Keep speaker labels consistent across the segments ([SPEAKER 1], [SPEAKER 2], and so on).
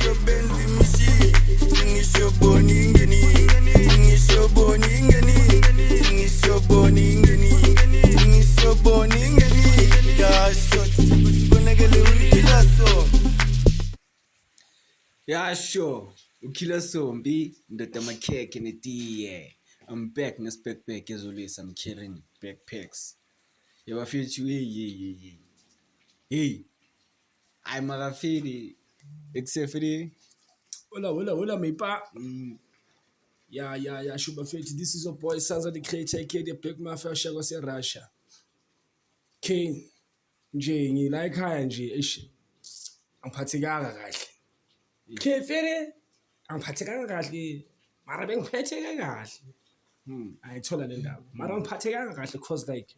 [SPEAKER 1] Sengisho benzimishi, sengisho boningeni, sengisho boningeni, sengisho boningeni, sengisho boningeni. Yasho sibonakele uyiphila so.
[SPEAKER 2] Yasho, ukhila sombi, ndoda makhekhe netiye. I'm back nesibackpack ezolisa, I'm carrying backpacks. Yabafethu, hey hey hey hey. Hey. Hayi makafili ekusefili.
[SPEAKER 3] Hola, hola, hola, mepa. Ya, shuba fethu. This is your boy Sansa the Creator, aka the Black Mafia Shaka se Russia. K nje ngila ekhaya nje eish. Angiphathekanga kahle. K fele angiphathekanga kahle. Mara bengiphetheke kahle. Ayithola le ndaba. Mara angiphathekanga kahle cause like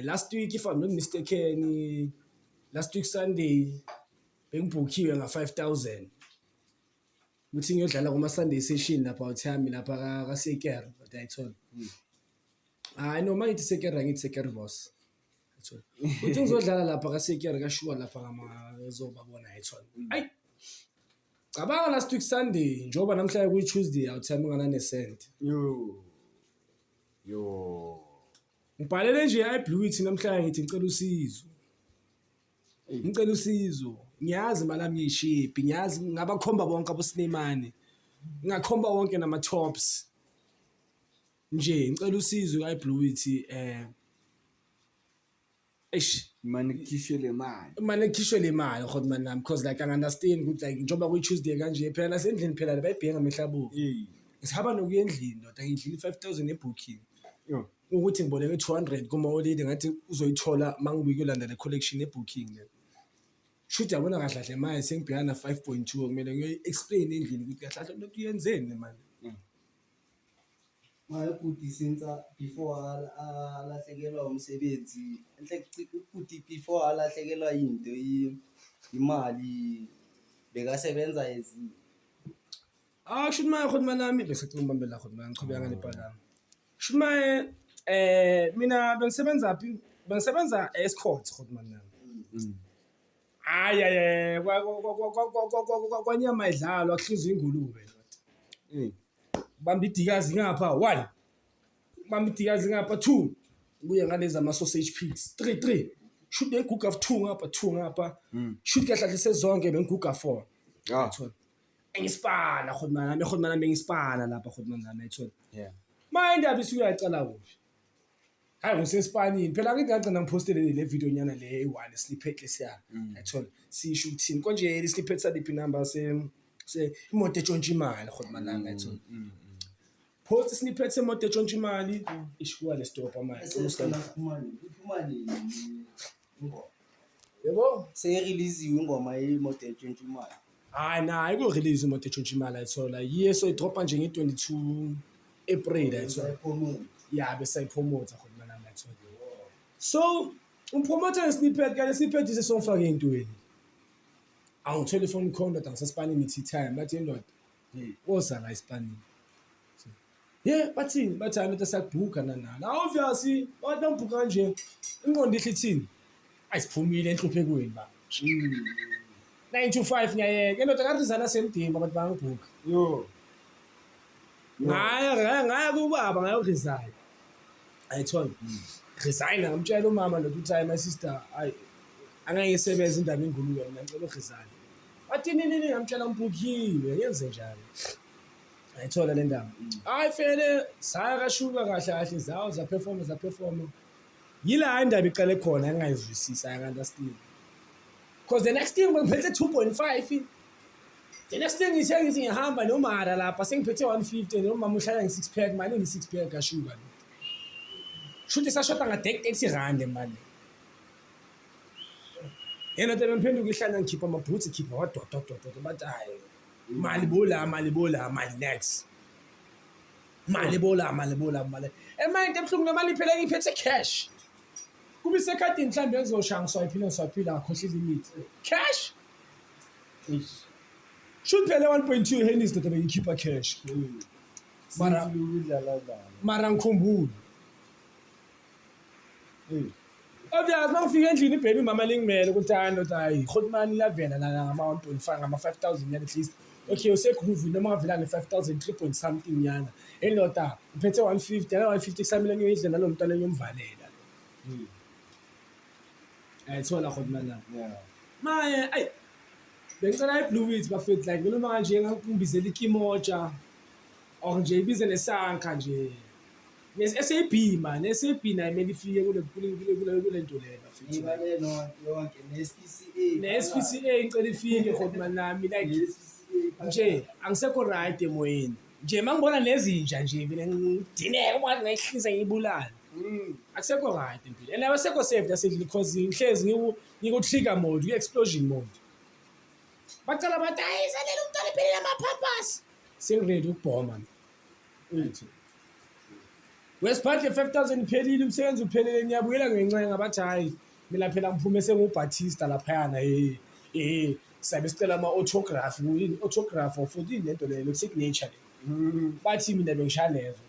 [SPEAKER 3] last week, if I'm not mistaken, last week Sunday bengibhukhiwe nga 5000 ukuthi ngiyodlala kuma Sunday session lapha uthami lapha ka Seker, but ayithola. Hayi noma ngithi Seker, angithi Seker boss. Ayithola. Uthi ngizodlala lapha ka Seker ka Shuwa lapha ngama ezobabona ayithola. Ayi. Cabanga last week Sunday njengoba namhlanje kuyi Tuesday awuthami ngana ne cent.
[SPEAKER 2] Yo. Yo.
[SPEAKER 3] Ngibhalele nje iBlueit namhlanje ngithi ngicela usizo. Ngicela usizo. Ngiyazi imali yami ngiyishiphi, ngiyazi ngabakhomba bonke aboSinemane. Ngakhomba wonke nama tops. Nje ngicela usizo iBlueit eish.
[SPEAKER 2] Mane kukhishwe le mali.
[SPEAKER 3] Mane kukhishwe le mali khona man nami because like I understand ukuthi like njengoba kuyi Tuesday kanje phela nasendlini phela bayibheka ngamehla abo.
[SPEAKER 2] Hey.
[SPEAKER 3] Ngisihamba nokuya endlini ndoda ngidlile 5000 ebooking.
[SPEAKER 2] Yo.
[SPEAKER 3] Ukuthi ngiboleke 200 kuma olady ngathi uzoyithola mangibuye kuyolanda le collection ebooking le. Shuthi yabona kahle kahle manje sengibhekana na 5.2 kumele ngiyoyi-explain endlini ukuthi kahle kahle lokhu uyenzeni le mali.
[SPEAKER 4] Maye ubhuti since before alahlekelwa umsebenzi enhle ubhuti before alahlekelwa into imali bekasebenza ezini.
[SPEAKER 3] Ah, shuthi manje khona mali yami bese ngicela umbambela khona manje ngichubeka ngale bhala. Shuthi manje mina bengisebenza phi? Bengisebenza e-Escort khona mali nami. Hayi hayi kwanyama idlalwa kuhluzwa ingulube ndoda. Bamba idikazi ngapha 1. Bamba idikazi ngapha 2. Ubuye ngalezi ama sausage pigs 3 3. Shoot benguga 2 ngapha 2 ngapha. Shoot kahle kahle sezonke benguga 4.
[SPEAKER 2] Ah.
[SPEAKER 3] Thola. Engisipana khona manje, khona manje bengisipana lapha khona manje ayithola.
[SPEAKER 2] Yeah.
[SPEAKER 3] Manje indaba isuke yacala kuphi? Hayi ngisesipanini phela ngithi ngagcina ngipostele le video nyana le eyi-one snippet lesiya. Ayithola. Sisho ukuthini konje le snippet saliphi number se imoto etshontsha imali khona malanga ayithola. Post snippet semoto etshontsha imali ishuwa le stop manje.
[SPEAKER 4] Iphuma nini ingoma?
[SPEAKER 3] Yebo?
[SPEAKER 4] Seyireleasiwe ingoma yemoto etshontsha imali.
[SPEAKER 3] Hayi na ayiko release imoto etshontsha imali ayithola. Yiye so idropa nje nge-22 April ayithola.
[SPEAKER 4] Sayipromote.
[SPEAKER 3] Ya bese ayipromotha khona malanga ayithola. So umpromotha ngesnippet kale snippet isesongifake entweni. Angithole ifone call ndoda ngisesipanini tea time bathi indoda woza la esipanini. Ye bathini bathi hayi ndoda siyakubhuka nanana. Obviously bathi bangibhuka kanje ingqondo ihle ithini? Ayisiphumile enhluphekweni ba. 9 to 5 ngiyayeka indoda ngarizana semdini abantu bangibhuka.
[SPEAKER 2] Yo.
[SPEAKER 3] Ngaya kubaba ngayoresign. Ayithola. Resign ngamtshela umama ndoda ukuthi hayi my sister hayi angeke ngisebenze indaba ingulube mina ngicela uresign. Wathi nini nini ngamtshela ngibhukhiwe ngenze njani. Ayithola le ndaba. Hayi fele saya kashuka kahle kahle zawo zaperforma zaperforma. Yila indaba iqale khona engayizwisisa I understand. Because the next thing ngiphethe 2.5. The next thing ngithe ngithi ngihamba nomara lapha sengiphethe 150 nomama uhlala nge-six pack mali ngi-six pack kashuka. Shuthi sashoda nga 30 rand mali. Yena nto bemphenduka ihlanya ngikhipha amabhutsi khipha wadodododo bathi hayi mali bola mali bola mali next. Mali bola mali bola mali. Emanje into ebuhlungu nemali phela ngiphethe cash. Kuba isekhadini mhlawumbe ngizoshaya ngiswayiphile ngiswayiphile ngakhohlwa ilimit. Cash. Shuthi phela 1.2 Hennies ndoda bengikhipha cash.
[SPEAKER 4] Mara ukudlala dlala.
[SPEAKER 3] Mara ngikhumbula.
[SPEAKER 2] Hey.
[SPEAKER 3] Obvious uma ngifika endlini ibheke umama lingimele ukuthi hayi ndoda, hayi hotman lavela lana ngama 1.5, ngama 5000 yana at least. Okay, usegroove noma ngavela nge 5000 3 point something yana. Endoda ngiphethe 150, yana 150 kusamele ngiyoyidla nalo mntwana ngiyomvalela. Ayithola hotman la. Maye ayi bengicela i-blue wheat bafethu, like noma kanje ngangibizela ikimoja or nje ibize nesankha nje ne-SAB man, SAB nayo kumele ifike kule kule kule kule kule nto leyo bafethu.
[SPEAKER 4] Ibale yonke ne-SPCA.
[SPEAKER 3] Ne-SPCA ngicela ifike hotman nami, like
[SPEAKER 4] Ne-SPCA.
[SPEAKER 3] Nje angisekho right emoyeni nje, uma ngibona nezinja nje mina ngidineka uma ngayihliza ngiyibulale. Akusekho right empilo and abasekho safe nasendlini because ngihlezi ngiku-trigger mode, ku-explosion mode. Bacala bathi hayi salela umntwana iphelele ama-pampers, sengi-ready ukubhoma. Uthi wesiphandle 5000 iphelile, umsebenzi uphelile, ngiyabuyela ngencenga bathi hhayi mina phela ngiphume senguBatista laphayana, sabe sicela ama-autograph, yini autograph or 14 lento leyo signature le. Bathi mina bengishaya lezo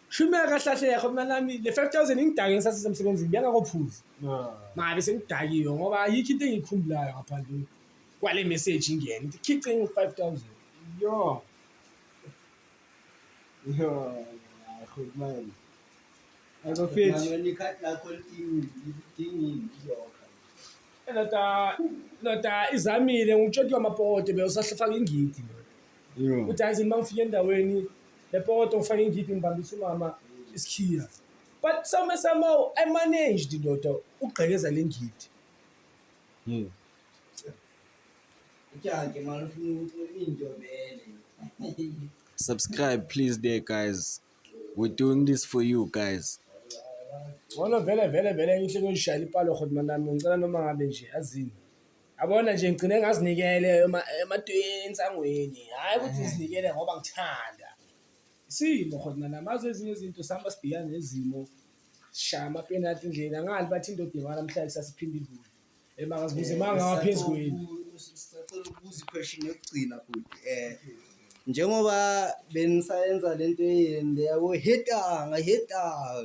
[SPEAKER 3] shumeka kahlahlekho mina nami le 5000 ingidake ngisasesemsebenzini, bengakophuzi mabe sengidakiwe ngoba ayikho into engiyikhumbulayo ngaphandle kwale message ingene ithi khice ngu-5000.
[SPEAKER 2] Yo. Yo, hotman. Ayibafethu.
[SPEAKER 4] Wena ikhadi lakho lidingile, lidingile ilokho.
[SPEAKER 3] Ndoda, ndoda izamile ngutshontshiwe amapokoto bewusahlafaka ingidi.
[SPEAKER 2] Yo.
[SPEAKER 3] Uthi hayi uma ngifika endaweni lepokoto ngifake ingidi ngibambisa umama isikhiya. But somehow I managed ndoda ukugqekeza le ngidi.
[SPEAKER 4] Utyake mani ufuna ukuthi into vele.
[SPEAKER 2] Subscribe please there, guys. We're doing this for you guys.
[SPEAKER 3] Ngcono vele vele vele ngihle ngiyishayela ipalo hotman nami, ngicela noma ngabe nje azini. Yabona nje ngigcine ngazinikele emadweni ensangweni. Hayi ukuthi ngizinikele ngoba ngithanda. Isimo hotman nami azo ezinye izinto sihamba sibhekana nezimo. Sishaya amapenalty endleleni angali bathi indoda yewala namhlanje sasiphinda ivuke. Emakazibuze mangaba phezu kwenu.
[SPEAKER 4] Sisacela ukubuza i-question yokugcina futhi. Njengoba benisayenza lento yenu yabo hita ngahita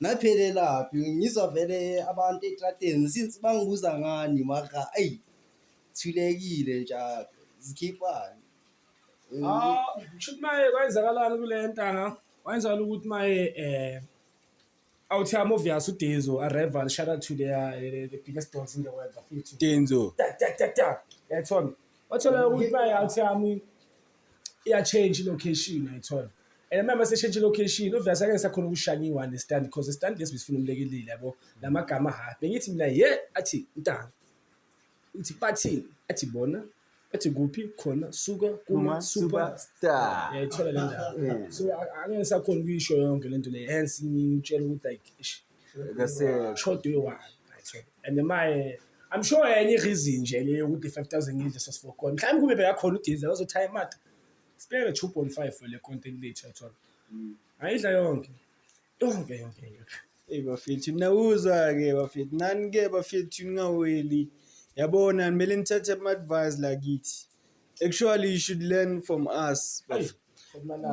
[SPEAKER 4] naphelelaphi, ngizwa vele abantu etrateni since bangibuza ngani mara ayi thulekile njalo zikhiphani.
[SPEAKER 3] Ah, kusho maye kwenzakalani kule ntanga? Kwenzakala ukuthi maye awuthi I'm obvious uDezo arrival, shout out to the biggest dogs in the world bafethu.
[SPEAKER 2] Denzo.
[SPEAKER 3] Ta ta ta ta. Yayithola. Wathola ukuthi maye awuthi yami iya change location, ayithola. And mama se change location obvious ake sakhona ukushaya ngiyi-one stand because stand lesi besifuna umlekeleli yabo lamagama half. Bengithi mina ye athi ntanga. Uthi bathini? Athi bona athi kuphi khona suka kuma super
[SPEAKER 2] Superstar.
[SPEAKER 3] Yayithola le ndaba. So angeke ngisakhona ukuyisho yonke lento le, hence ngitshela ukuthi like ish
[SPEAKER 2] Kase
[SPEAKER 3] short way one, ayithola. And maye I'm sure enye reason nje le yokuthi 5000 ngidle sasifokhona mhlawumbe kube bekakhona uDizel azothi hayi mata sibeke 2.5 for le content lethu, ayithola ayidla yonke yonke yonke yonke.
[SPEAKER 2] Hey bafethu, nawuzwa-ke bafethu, nani-ke bafethu ningaweli. Yabona kumele nithathe ama-advice lakithi. Actually you should learn from us.
[SPEAKER 3] Hey,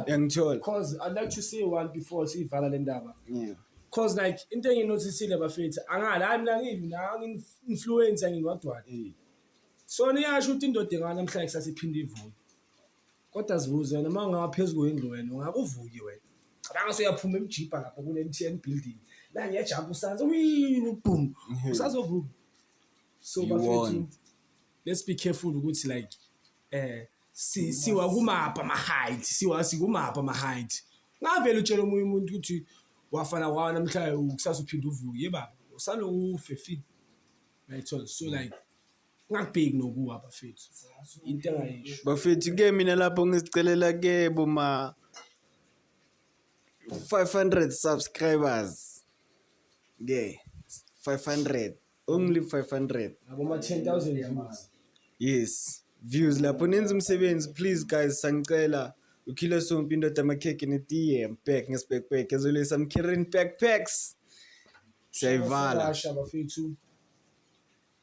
[SPEAKER 2] Yangithola.
[SPEAKER 3] because I'd like to say one before siyivala le ndaba.
[SPEAKER 2] Yeah.
[SPEAKER 3] Cause like into enginotisile bafethu angali hayi mina ngimi ngi-influencer nginwadwana. So niyasho ukuthi indoda engana namhlanje kusasiphinda ivuke. Kodwa zibuze wena uma ungaba phezu kwendlu wena ungakuvuki wena. Cabanga soyaphuma emjipa lapha kule MTN building. La ngiyajump usanze wii boom. Usazovuka. So
[SPEAKER 2] You
[SPEAKER 3] bafethu
[SPEAKER 2] won't.
[SPEAKER 3] let's be careful ukuthi like siwa kumapha ama height, siwa sikumapha ama height. Ngavela utshela omunye umuntu ukuthi wafana wawa namhlanje kusasa uphinda uvuke, ye baba usaloku ufe fi. Right, so like ngakubheki nokuwa bafethu. Into engayisho.
[SPEAKER 2] Bafethu ke mina lapho ngisicelela ke boma 500 subscribers. Ke 500, only 500.
[SPEAKER 3] Aboma 10,000 views.
[SPEAKER 2] Yes, views lapho nenza umsebenzi please guys, sangicela ukhila sompi indoda amakhekhe netiye back ngesbackpack ezolisa I'm carrying backpacks. Siyayivala.
[SPEAKER 3] Siyasha bafethu.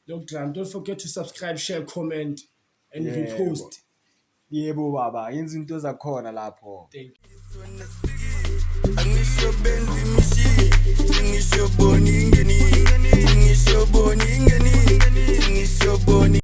[SPEAKER 3] Look drum, don't forget to subscribe, share, comment and
[SPEAKER 2] Yebo.
[SPEAKER 3] repost.
[SPEAKER 2] Yebo baba, yenza into zakhona lapho.
[SPEAKER 3] Thank you.
[SPEAKER 1] Angisho benzi mishi, singisho boni ngeni. Singisho boningeni, singisho boni.